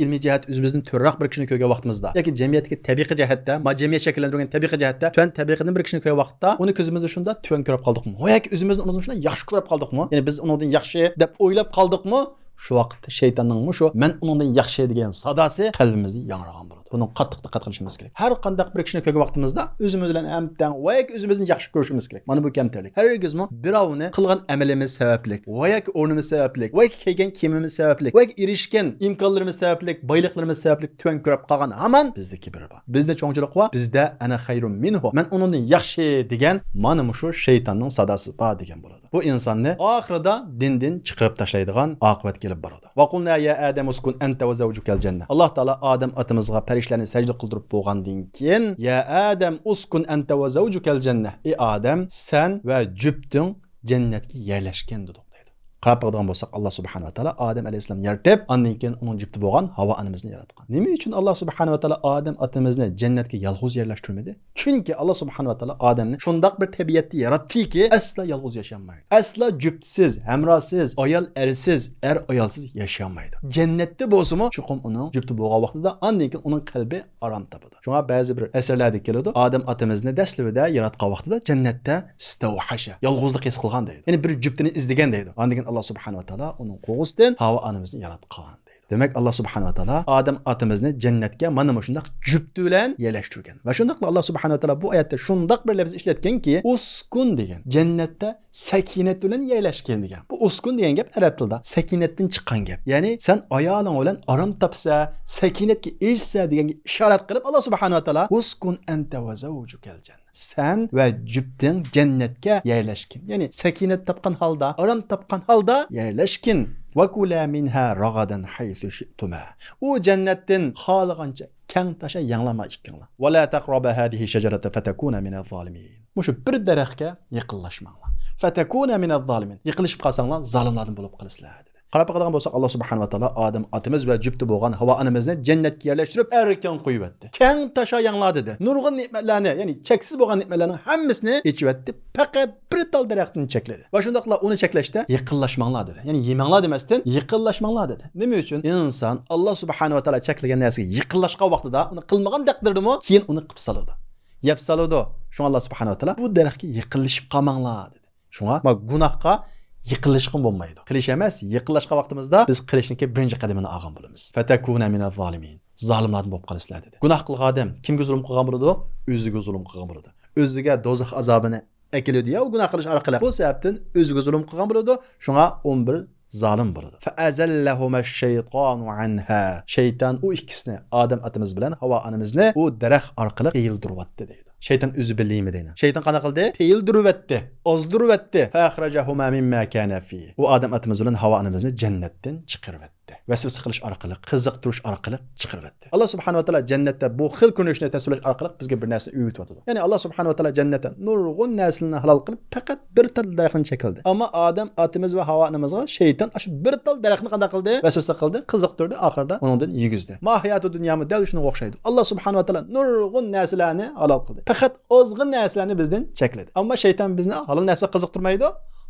ئىلمىي جەھەتتە ئۆزىمىزدىن تۆۋەنرەك بىر كىشىنى كۆرگەن ۋاقتىمىزدا، ياكى جەمئىيەتتىكى تەبىقە جەھەتتە، ما جەمئىيەت شەكىللەندۈرگەن تەبىقە جەھەتتە تۆۋەن تەبىقىدىن بىر كىشىنى كۆرگەن ۋاقىتتا، ئۇنى كۆزىمىزدە شۇنداق تۆۋەن كۆرۈپ قالدۇقمۇ؟ ۋە ياكى ئۆزىمىزنى ئۇنىڭدىن شۇنداق ياخشى كۆرۈپ قالدۇقمۇ؟ يەنى بىز ئۇنىڭدىن ياخشى دەپ ئويلاپ قالدۇقمۇ؟ شۇ ۋاقىتتا شەيتاننىڭ مۇشۇ «مەن ئۇنىڭدىن ياخشى» دېگەن ساداسى قەلبىمىزدە ياڭرىغان بولىدۇ. بۇنىڭغا قاتتىق دىققەت قىلىشىمىز كېرەك. ھەر قانداق بىر كىشىنى كۆرگەن ۋاقتىمىزدا ئۆزىمىز بىلەن ھەم تەڭ ۋە ياكى ئۆزىمىزنى ياخشى كۆرۈشىمىز كېرەك. مانا بۇ كەمتەرلىك. ھەرگىزمۇ بىراۋنى قىلغان ئەمىلىمىز سەۋەبلىك ۋە ياكى ئورنىمىز سەۋەبلىك ۋە ياكى كىيگەن كىيىمىمىز سەۋەبلىك ۋە ياكى ئېرىشكەن ئىمكانلىرىمىز سەۋەبلىك، بايلىقلىرىمىز سەۋەبلىك تۆۋەن كۆرۈپ قالغان ھامان بىزدە كىبىر بار. بىزدە چوڭچىلىق بار. بىزدە «ئەنە خەيرۇم مىنھۇ»، «مەن ئۇنىڭدىن ياخشى» دېگەن مانا مۇشۇ شەيتاننىڭ ساداسى بار دېگەن بولىدۇ. بۇ ئىنساننى ئاخىرىدا دىندىن چىقىرىپ تاشلايدىغان ئاقىۋەتكە ئېلىپ بارىدۇ. «ۋە قۇلنا يا ئادەم ئۇسكۇن ئەنتە ۋە زەۋجۇكەل جەننە». ئاللا تائالا ئادەم ئاتىمىزغا پەرىشتىلەرنى سەجدە قىلدۇرۇپ بولغاندىن كېيىن، «يا ئادەم ئۇسكۇن ئەنتە ۋە زەۋجۇكەل جەننە». «ئى ئادەم، سەن ۋە جۈپتۈڭ جەننەتكە يەرلەشكىن» دېدۇق، دەيدۇ. قاراپ باقىدىغان بولساق، ئاللا سۇبھانەھۇ ۋە تائالا ئادەم ئەلەيھىسسالامنى يارىتىپ، ئاندىن كېيىن ئۇنىڭ جۈپتى بولغان ھاۋا ئانىمىزنى ياراتقان. نېمە ئۈچۈن ئاللا سۇبھانەھۇ ۋە تائالا ئادەم ئاتىمىزنى جەننەتكە يالغۇز يەرلەشتۈرمىدى؟ چۈنكى ئاللا سۇبھانەھۇ ۋە تائالا ئادەمنى شۇنداق بىر تەبىئەتتە ياراتتىكى، ئەسلا يالغۇز ياشىيالمايدۇ. ئەسلا جۈپتىسىز، ھەمراھسىز، ئايال ئەرسىز، ئەر ئايالسىز ياشىيالمايدۇ. جەننەتتە بولسىمۇ چوقۇم ئۇنىڭ جۈپتى بولغان ۋاقتىدا، ئاندىن كېيىن ئۇنىڭ قەلبى ئارام تاپىدۇ. شۇڭا بەزى بىر ئەسەرلەردە كېلىدۇ، ئادەم ئاتىمىزنى دەسلىۋىدە ياراتقان ۋاقتىدا جەننەتتە ئىستەۋھەشە، يالغۇزلۇق ھېس قىلغان دەيدۇ. يەنى بىر جۈپتىنى ئىزدىگەن دەيدۇ. ئاندىن كېيىن ئاللا سۇبھانەھۇ ۋە تائالا ئۇنىڭ قوغۇسىدىن ھاۋا ئانىمىزنى ياراتقان دەيدۇ. دېمەك، ئاللا سۇبھانەھۇ ۋە تائالا ئادەم ئاتىمىزنى جەننەتكە مانا مۇشۇنداق جۈپتى بىلەن يەرلەشتۈرگەن. ۋە شۇنداقلا ئاللا سۇبھانەھۇ ۋە تائالا بۇ ئايەتتە شۇنداق بىر لەپز ئىشلەتكەنكى، «ئۇسكۇن» دېگەن. جەننەتتە سەكىنەت بىلەن يەرلەشكىن دېگەن. بۇ ئۇسكۇن دېگەن گەپ ئەرەب تىلىدا سەكىنەتتىن چىققان گەپ. يەنى سەن ئايالىڭ بىلەن ئارام تاپسا، سەكىنەتكە ئېرىشسە دېگەنگە ئىشارەت قىلىپ، ئاللا سۇبھانەھۇ ۋە تائالا «ئۇسكۇن ئەنتە ۋە زەۋجۇكەل جەننە». سەن ۋە جۈپتىڭ جەننەتكە يەرلەشكىن. يەنى سەكىنەت تاپقان ھالدا، ئارام تاپقان ھالدا يەرلەشكىن. «ۋە كۇلا مىنھا رەغەدەن ھەيسۇ شىئتۇما». ئۇ جەننەتتىن خالىغانچە كەڭ تاشا يەڭلەڭلار ئىككىڭلار. «ۋە لا تەقرەبا ھازىھىز شەجەرەتە فەتەكۇنا مىنەز زالىمىن». مۇشۇ بىر دەرەخكە يېقىنلاشماڭلار. «فەتەكۇنا مىنەز زالىمىن». يېقىنلىشىپ قالساڭلار، زالىملاردىن بولۇپ قالىسىلەر، دېدى. قاراپ باقىدىغان بولساق، ئاللا سۇبھانەھۇ ۋە تائالا ئادەم ئاتىمىز ۋە جۈپتى بولغان ھاۋا ئانىمىزنى جەننەتكە يەرلەشتۈرۈپ، ئەركىن قويۇۋەتتى. «كەڭ تاشا يەڭلار» دېدى. نۇرغۇن نېمەتلەرنى، يەنى چەكسىز بولغان نېمەتلەرنىڭ ھەممىسىنى ئېچىۋەتتى. پەقەت بىر تال دەرەختىن چەكلىدى. ۋە شۇنداقلا ئۇنى چەكلەشتە «يېقىنلاشماڭلار» دېدى. يەنى يېمەڭلار دېمەستىن، «يېقىنلاشماڭلار» دېدى. نېمە ئۈچۈن؟ ئىنسان ئاللا سۇبھانەھۇ ۋە تائالا چەكلىگەن نەرسىگە يېقىنلاشقان ۋاقتىدا، ئۇنى قىلمىغان تەقدىردىمۇ، كېيىن ئۇنى قىلىپ سالىدۇ. يەپ سالىدۇ. شۇڭا ئاللا سۇبھانەھۇ ۋە تائالا «بۇ دەرەخكە يېقىنلىشىپ قالماڭلار» دېدى. شۇڭا ما گۇناھقا يېقىنلاشقىمۇ بولمايدۇ. قىلىش ئەمەس، يېقىنلاشقان ۋاقتىمىزدا بىز قىلىشنىڭكى بىرىنچى قەدىمىنى ئالغان بولىمىز. «فەتەكۇنا مىنەز زالىمىن». زالىملاردىن بولۇپ قالىسىلەر، دېدى. گۇناھ قىلغان ئادەم كىمگە زۇلۇم قىلغان بولىدۇ؟ ئۆزىگە زۇلۇم قىلغان بولىدۇ. ئۆزىگە دوزاخ ئازابىنى ئەكېلىدۇ يا، ئۇ گۇناھ قىلىش ئارقىلىق. بۇ سەۋەبتىن ئۆزىگە زۇلۇم قىلغان بولىدۇ. شۇڭا ئون بىر زالىم بولىدۇ. «فەئەزەللەھۇمەش شەيتانۇ ئەنھا». شەيتان ئۇ ئىككىسىنى، ئادەم ئاتىمىز بىلەن ھاۋا ئانىمىزنى ئۇ دەرەخ ئارقىلىق تىيىلدۈرۈۋەتتى، دەيدۇ. شەيتان ئۆزى بىللىمىدى. شەيتان قانداق قىلدى؟ تىيىلدۈرۈۋەتتى، ئازدۇرۇۋەتتى. «فەئەخرەجەھۇما مىمما كانا فىھ». ئۇ ئادەم ئاتىمىز بىلەن ھاۋا ئانىمىزنى جەننەتتىن چىقىرىۋەتتى. ۋەسۋەسە قىلىش ئارقىلىق، قىزىقتۇرۇش ئارقىلىق چىقىرىۋەتتى. ئاللا سۇبھانەھۇ ۋە تائالا جەننەتتە بۇ خىل كۆرۈنۈشنى تەسۋىرلەش ئارقىلىق بىزگە بىر نەرسىنى ئۆگىتىۋاتىدۇ. يەنى ئاللا سۇبھانەھۇ ۋە تائالا جەننەتتە نۇرغۇن نەرسىلەرنى ھالال قىلىپ، پەقەت بىر تال دەرەخنى چەكلىدى. ئەمما ئادەم ئاتىمىز ۋە ھاۋا ئانىمىزغا شەيتان ئاشۇ بىر تال دەرەخنى قانداق قىلدى؟ ۋەسۋەسە قىلدى، قىزىقتۇردى، ئاخىرىدا ئۇنىڭدىن يېگۈزدى. ما ھاياتۇ دۇنيامۇ دەل شۇنىڭغا ئوخشايدۇ. ئاللا سۇبھانەھۇ ۋە تائالا نۇرغۇن نەرسىلەرنى ھالال قىلدى. پەقەت ئازغىنە نەرسىلەرنى بىزدىن چەكلىدى. ئەمما شەيتان بىزنى ھالال نەرسە قىزىقتۇرمايدۇ.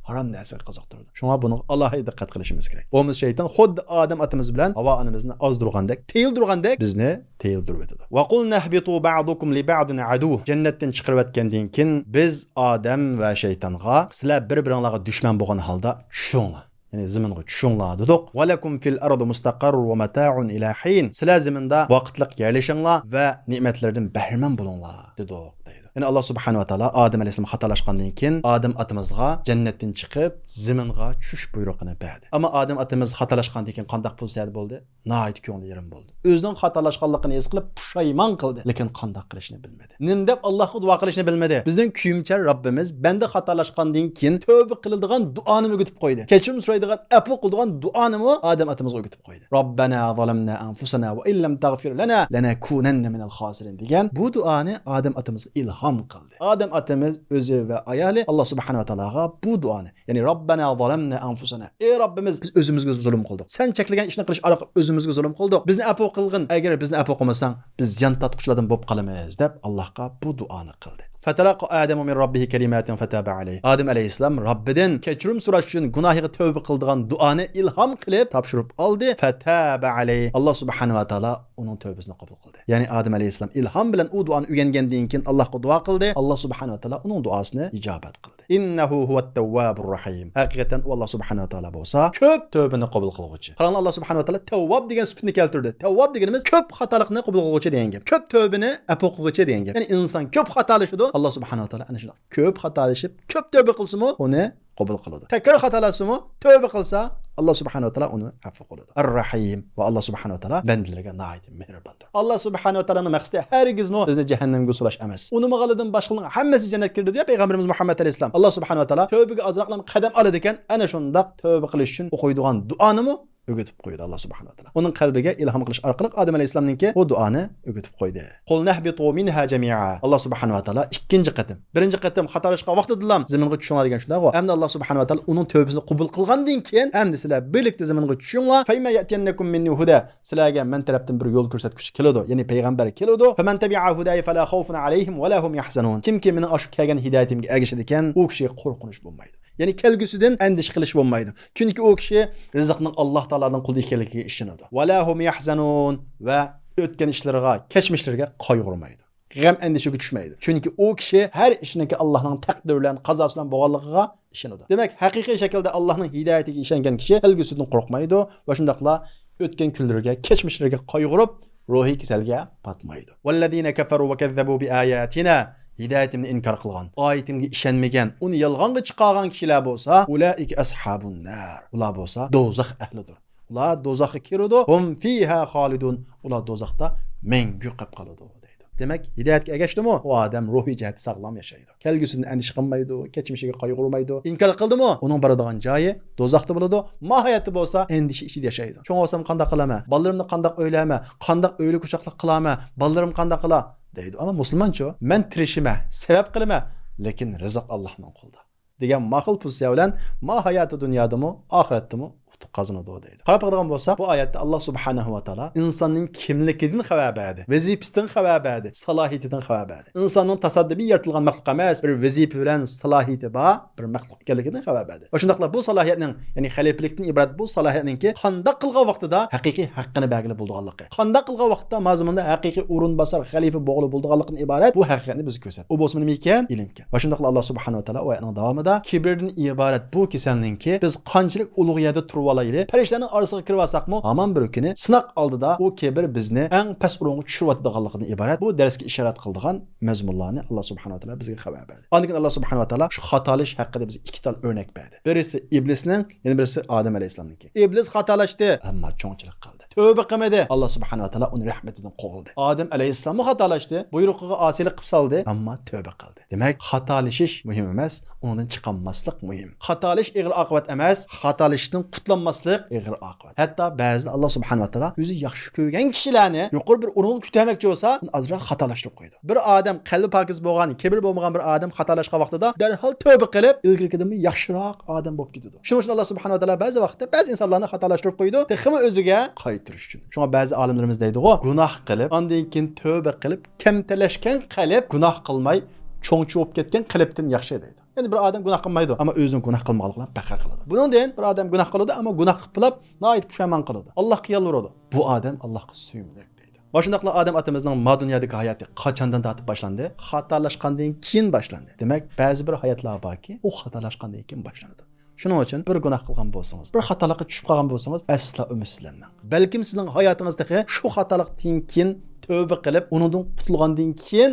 ھارام نەرسىگە قىزىقتۇرىدۇ. شۇڭا بۇنىڭغا ئالاھىدە دىققەت قىلىشىمىز كېرەك. بولمىسا شەيتان خۇددى ئادەم ئاتىمىز بىلەن ھاۋا ئانىمىزنى ئازدۇرغاندەك، تىيىلدۈرگەندەك بىزنى تىيىلدۈرۈۋېتىدۇ. وقلنا اهبطوا بعضكم لبعض عدو. جەننەتتىن چىقىرىۋەتكەندىن كېيىن بىز ئادەم ۋە شەيتانغا، سىلەر بىر-بىرىڭلارغا دۈشمەن بولغان ھالدا چۈشۈڭلار. يەنى زېمىنغا چۈشۈڭلار دېدۇق. ولكم في الأرض مستقر ومتاع إلى حين. سىلەر زېمىندا ۋاقىتلىق يەرلىشىڭلار ۋە نېمەتلەردىن بەھرىمەن بولۇڭلار دېدۇق، دەيدۇ. يەنى ئاللا سۇبھانەھۇ ۋە تائالا ئادەم ئەلەيھىسسالام خاتالاشقاندىن كېيىن ئادەم ئاتىمىزغا جەننەتتىن چىقىپ زېمىنغا چۈشۈش بۇيرۇقىنى بەردى. ئەمما ئادەم ئاتىمىز خاتالاشقاندىن كېيىن قانداق پوزىتسىيەدە بولدى؟ ناھايىتى كۆڭلى يېرىم بولدى. ئۆزىنىڭ خاتالاشقانلىقىنى ھېس قىلىپ پۇشايمان قىلدى، لېكىن قانداق قىلىشنى بىلمىدى. نېمە دەپ ئاللاھقا دۇئا قىلىشنى بىلمىدى. بىزنىڭ كۆيۈمچان رەببىمىز بەندە خاتالاشقاندىن كېيىن تەۋبە قىلىدىغان دۇئانىمۇ ئۆگىتىپ قويدى. كەچۈرۈم سورايدىغان، ئەپۇ قىلىدىغان دۇئانىمۇ ئادەم ئاتىمىزغا ئۆگىتىپ قويدى. ربنا ظلمنا أنفسنا وإن لم تغفر لنا لنكونن من الخاسرين دېگەن بۇ دۇئانى ئادەم ئاتىمىزغا ئىلھام قىلدى. ئادەم ئاتىمىز ئۆزى ۋە ئايالى ئاللا سۇبھانەھۇ ۋە تائالاغا بۇ دۇئانى، يەنى ربنا ظلمنا أنفسنا، ئەي رەببىمىز، بىز ئۆزىمىزگە زۇلۇم قىلدۇق. سەن چەكلىگەن ئىشنى قىلىش ئارقىلىق ئۆزىمىزگە زۇلۇم قىلدۇق. بىزنى ئەپۇ قىلغىن. ئەگەر بىزنى ئەپۇ قىلمىساڭ، بىز زىيان تارتقۇچىلاردىن بولۇپ قالىمىز دەپ ئاللاھقا بۇ دۇئانى قىلدى. فتلقى آدم من ربه كلمات فتاب عليه. ئادەم ئەلەيھىسسالام رەببىدىن كەچۈرۈم سوراش ئۈچۈن گۇناھىغا تەۋبە قىلىدىغان دۇئانى ئىلھام قىلىپ تاپشۇرۇپ ئالدى. فتاب عليه. ئاللا سۇبھانەھۇ ۋە تائالا ئۇنىڭ تەۋبىسىنى قوبۇل قىلدى. يەنى ئادەم ئەلەيھىسسالام ئىلھام بىلەن ئۇ دۇئانى ئۆگەنگەندىن كېيىن ئاللاھقا دۇئا قىلدى. ئاللا سۇبھانەھۇ ۋە تائالا ئۇنىڭ دۇئاسىنى ئىجابەت قىلدى. إنه هو التواب الرحيم. ھەقىقەتەن ئۇ ئاللا سۇبھانەھۇ ۋە تائالا بولسا كۆپ تەۋبىنى قوبۇل قىلغۇچى. قاراڭلار، ئاللا سۇبھانەھۇ ۋە تائالا تەۋۋاب دېگەن سۈپىتىنى كەلتۈردى. تەۋۋاب دېگىنىمىز كۆپ خاتالىقنى قوبۇل قىلغۇچى دېگەن گەپ. كۆپ تەۋبىنى ئەپۇ قىلغۇچى دېگەن گەپ. يەنى ئىنسان كۆپ خاتالىشىدۇ. ئاللا سۇبھانەھۇ ۋە تائالا ئەنە شۇنداق كۆپ خاتالىشىپ، كۆپ تەۋبە قىلسىمۇ ئۇنى قوبۇل قىلىدۇ. تەكرار خاتالاشسىمۇ، تەۋبە قىلسا، ئاللا سۇبھانەھۇ ۋە تائالا ئۇنى ئەپۇ قىلىدۇ. ئەر-رەھىم، ۋە ئاللا سۇبھانەھۇ ۋە تائالا بەندىلىرىگە ناھايىتى مېھرىباندۇر. ئاللا سۇبھانەھۇ ۋە تائالانىڭ مەقسىتى ھەرگىزمۇ بىزنى جەھەننەمگە سولاش ئەمەس. ئۇنىمىغانلاردىن باشقىلارنىڭ ھەممىسى جەننەتكە كىرىدۇ دېگەن پەيغەمبىرىمىز مۇھەممەد ئەلەيھىسسالام. ئاللا سۇبھانەھۇ ۋە تائالا تەۋبىگە ئازراقلا قەدەم ئالىدىكەن، ئەنە شۇنداق تەۋبە قىلىش ئۈچۈن ئوقۇيدىغان دۇئانىمۇ ئۆگىتىپ قويدى ئاللا سۇبھانەھۇ ۋە تائالا. ئۇنىڭ قەلبىگە ئىلھام قىلىش ئارقىلىق ئادەم ئەلەيھىسسالامنىڭكى بۇ دۇئانى ئۆگىتىپ قويدى. قۇلنا ئىھبىتۇ مىنھا جەمىئا. ئاللا سۇبھانەھۇ ۋە تائالا ئىككىنچى قېتىم، بىرىنچى قېتىم خاتالاشقان ۋاقتىدىلا زېمىنغا چۈشۈڭلار دېگەن شۇنداقغۇ. ئەمدى ئاللا سۇبھانەھۇ ۋە تائالا ئۇنىڭ تەۋبىسىنى قوبۇل قىلغاندىن كېيىن، ئەمدى سىلەر بىرلىكتە زېمىنغا چۈشۈڭلار. فەئىمما يەئتىيەننەكۇم مىننى ھۇدە. سىلەرگە مەن تەرەپتىن بىر يول كۆرسەتكۈچى كېلىدۇ، يەنى پەيغەمبەر كېلىدۇ. فەمەن تەبىئە ھۇدايە فەلا خەۋفۇن ئەلەيھىم ۋەلا ھۇم يەھزەنۇن. كىمكى مېنىڭ ئاشۇ كەلگەن ھىدايىتىمگە ئەگىشىدىكەن، ئۇ كىشىگە قورقۇنچ بولمايدۇ. يەنى كەلگۈسىدىن ئەندىشە قىلىش بولمايدۇ. چۈنكى ئۇ كىشى رىزىقنىڭ ئاللا تائالانىڭ قولىدا ئىكەنلىكىگە ئىشىنىدۇ. ۋەلا ھۇم يەھزەنۇن، ۋە ئۆتكەن ئىشلىرىغا، كەچمىشلىرىگە قايغۇرمايدۇ. غەم ئەندىشىگە چۈشمەيدۇ. چۈنكى ئۇ كىشى ھەر ئىشنىڭكى ئاللانىڭ تەقدىرى بىلەن، قازاسى بىلەن بولغانلىقىغا ئىشىنىدۇ. دېمەك، ھەقىقىي شەكىلدە ئاللانىڭ ھىدايىتىگە ئىشەنگەن كىشى كەلگۈسىدىن قورقمايدۇ ۋە شۇنداقلا ئۆتكەن كۈنلىرىگە، كەچمىشلىرىگە قايغۇرۇپ، روھىي كېسەلگە پاتمايدۇ. ۋەللەزىنە كەفەرۇ ۋە كەززەبۇ بىئاياتىنا، ھىدايىتىمنى ئىنكار قىلغان، ئايىتىمگە ئىشەنمىگەن، ئۇنى يالغانغا چىقارغان كىشىلەر بولسا، ئۇلائىكە ئەسھابۇن نار، ئۇلار بولسا دوزاخ ئەھلىدۇر. ئۇلار دوزاخقا كىرىدۇ. ھۇم فىھا خالىدۇن، ئۇلار دوزاختا مەڭگۈ قېلىپ قالىدۇ، دەيدۇ. دېمەك، ھىدايەتكە ئەگەشتىمۇ، ئۇ ئادەم روھىي جەھەتتە ساغلام ياشايدۇ. كەلگۈسىدىن ئەندىشە قىلمايدۇ، كەچمىشىگە قايغۇرمايدۇ. ئىنكار قىلدىمۇ، ئۇنىڭ بارىدىغان جايى دوزاختا بولىدۇ. ماھىيەتتە بولسا ئەندىشە ئىچىدە ياشايدۇ. چوڭ بولسام قانداق قىلىمەن؟ بالىلىرىمنى قانداق ئۆيلەيمەن؟ قانداق ئۆيلۈك ئوچاقلىق قىلامەن؟ بالىلىرىم قانداق قىلا؟ دەيدۇ. ئەمما مۇسۇلمانچۇ، مەن تىرىشىمەن، سەۋەب قىلىمەن، لېكىن رىزىق ئاللاھنىڭ قولىدا دېگەن ماقۇل پوزىتسىيە بىلەن ما ھاياتى دۇنيادىمۇ، ئاخىرەتتىمۇ ئۇتۇق قازىنىدۇ دەيدۇ. قاراپ باقىدىغان بولساق، بۇ ئايەتتە ئاللا سۇبھانەھۇ ۋە تائالا ئىنساننىڭ كىملىكىدىن خەۋەر بەردى، ۋەزىپىسىدىن خەۋەر بەردى، سالاھىيىتىدىن خەۋەر بەردى. ئىنساننىڭ تاسادىپىي يارىتىلغان مەخلۇق ئەمەس، بىر ۋەزىپە بىلەن سالاھىيىتى بار بىر مەخلۇق ئىكەنلىكىدىن خەۋەر بەردى. ۋە شۇنداقلا بۇ سالاھىيەتنىڭ، يەنى خەلىپىلىكتىن ئىبارەت بۇ سالاھىيەتنىڭكى قانداق قىلغان ۋاقتىدا ھەقىقىي ھەققىنى بەرگىلى بولىدىغانلىقى، قانداق قىلغان ۋاقىتتا مازمۇندا ھەقىقىي ئورۇنباسار خەلىپە بولغىلى بولىدىغانلىقىدىن ئىبارەت بۇ ھەقىقەتنى بىزگە كۆرسەتتى. ئۇ بولسىمۇ نېمە ئىكەن؟ ئىلىم ئىكەن. ۋە شۇنداقلا ئاللا سۇبھانەھۇ ۋە تائالا ئۇ ئايەتنىڭ داۋامىدا كىبىردىن ئىبارەت بۇ كېسەلنىڭكى بىز قانچىلىك ئۇلۇغ يەردە تۇرۇۋالايلى، پەرىشتىلەرنىڭ ئارىسىغا كىرىۋالساقمۇ، ھامان بىر كۈنى سىناق ئالدىدا ئۇ كىبىر بىزنى ئەڭ پەس ئورۇنغا چۈشۈرۈۋاتىدىغانلىقىدىن ئىبارەت بۇ دەرسكە ئىشارەت قىلىدىغان مەزمۇنلارنى ئاللا سۇبھانەھۇ ۋە تائالا بىزگە خەۋەر بەردى. ئاندىن كېيىن ئاللا سۇبھانەھۇ ۋە تائالا شۇ خاتالىشىش ھەققىدە بىزگە ئىككى تال ئۆرنەك بەردى. بىرسى ئىبلىسنىڭ، يەنە بىرسى ئادەم ئەلەيھىسسالامنىڭكى. ئىبلىس خاتالاشتى، ئەمما چوڭچىلىق قىلدى. تەۋبە قىلمىدى، ئاللا سۇبھانەھۇ ۋە تائالا ئۇنى رەھمىتىدىن قوغلىدى. ئادەم ئەلەيھىسسالاممۇ خاتالاشتى، بۇيرۇقىغا ئاسىيلىق قىلىپ سالدى، ئەمما تەۋبە قىلدى. دېمەك، خاتالىشىش مۇھىم ئەمەس، ئۇنىڭدىن چىقالماسلىق مۇھىم. خاتالىشىش ئېغىر ئاقىۋەت ئەمەس، خاتالىشىشتىن قۇتۇلالماسلىق ئېغىر ئاقىۋەت. ھەتتا بەزىدە ئاللا سۇبھانەھۇ ۋە تائالا ئۆزى ياخشى كۆرگەن كىشىلەرنى يۇقىرى بىر ئورۇنغا كۆتەرمەكچى بولسا، ئۇنى ئازراق خاتالاشتۇرۇپ قويىدۇ. بىر ئادەم قەلبى پاكىز بولغان، كىبىر بولمىغان بىر ئادەم خاتالاشقان ۋاقتىدا دەرھال تەۋبە قىلىپ، ئىلگىرىكىدىنمۇ ياخشىراق ئادەم بولۇپ كېتىدۇ. شۇنىڭ ئۈچۈن ئاللا سۇبھانەھۇ ۋە تائالا بەزى ۋاقىتتا بەزى ئىنسانلارنى خاتالاشتۇرۇپ قويىدۇ، تېخىمۇ ئۆزىگە قايتۇرۇش ئۈچۈن. شۇڭا بەزى ئالىملىرىمىز دەيدىغۇ، گۇناھ قىلىپ، ئاندىن كېيىن تەۋبە قىلىپ، كەمتەرلەشكەن قەلب گۇناھ قىلماي، چوڭچە بولۇپ كەتكەن قەلبتىن ياخشى دەيدۇ. يەنى بىر ئادەم گۇناھ قىلمايدۇ، ئەمما ئۆزىنىڭ گۇناھ قىلمىغانلىقى بىلەن پەخىر قىلىدۇ. بۇنىڭدىن بىر ئادەم گۇناھ قىلىدۇ، ئەمما گۇناھ قىلىپ بولۇپ ناھايىتى پۇشايمان قىلىدۇ، ئاللاھقا يالۋۇرىدۇ. بۇ ئادەم ئاللاھقا سۆيۈملۈك دەيدۇ. ۋە شۇنداقلا ئادەم ئاتىمىزنىڭ ما دۇنيادىكى ھاياتى قاچاندىن تارتىپ باشلاندى؟ خاتالاشقاندىن كېيىن باشلاندى. دېمەك، بەزى بىر ھاياتلار باركى، ئۇ خاتالاشقاندىن كېيىن باشلىنىدۇ. شۇنىڭ ئۈچۈن بىر گۇناھ قىلغان بولسىڭىز، بىر خاتالىققا چۈشۈپ قالغان بولسىڭىز، ئەسلا ئۈمىدسىزلەنمەڭ. بەلكىم سىزنىڭ ھاياتىڭىز تېخى شۇ خاتالىقتىن كېيىن تۆبە قىلىپ، ئۇنىڭدىن قۇتۇلغاندىن كېيىن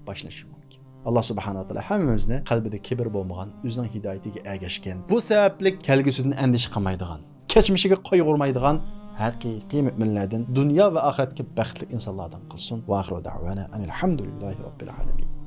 باشلىنىشى مۇمكىن. ئاللا سۇبھانەھۇ ۋە تائالا ھەممىمىزنى قەلبىدە كىبىر بولمىغان، ئۆزىنىڭ ھىدايىتىگە ئەگەشكەن، بۇ سەۋەبلىك كەلگۈسىدىن ئەندىشە قىلمايدىغان، كەچمىشىگە قايغۇرمايدىغان ھەقىقىي مۆمىنلەردىن، دۇنيا ۋە ئاخىرەتتىكى بەختلىك ئىنسانلاردىن قىلسۇن. ۋە ئاخىرۇ دەئۋانا ئەنىل ھەمدۇلىللاھى رەببىل ئالەمىن.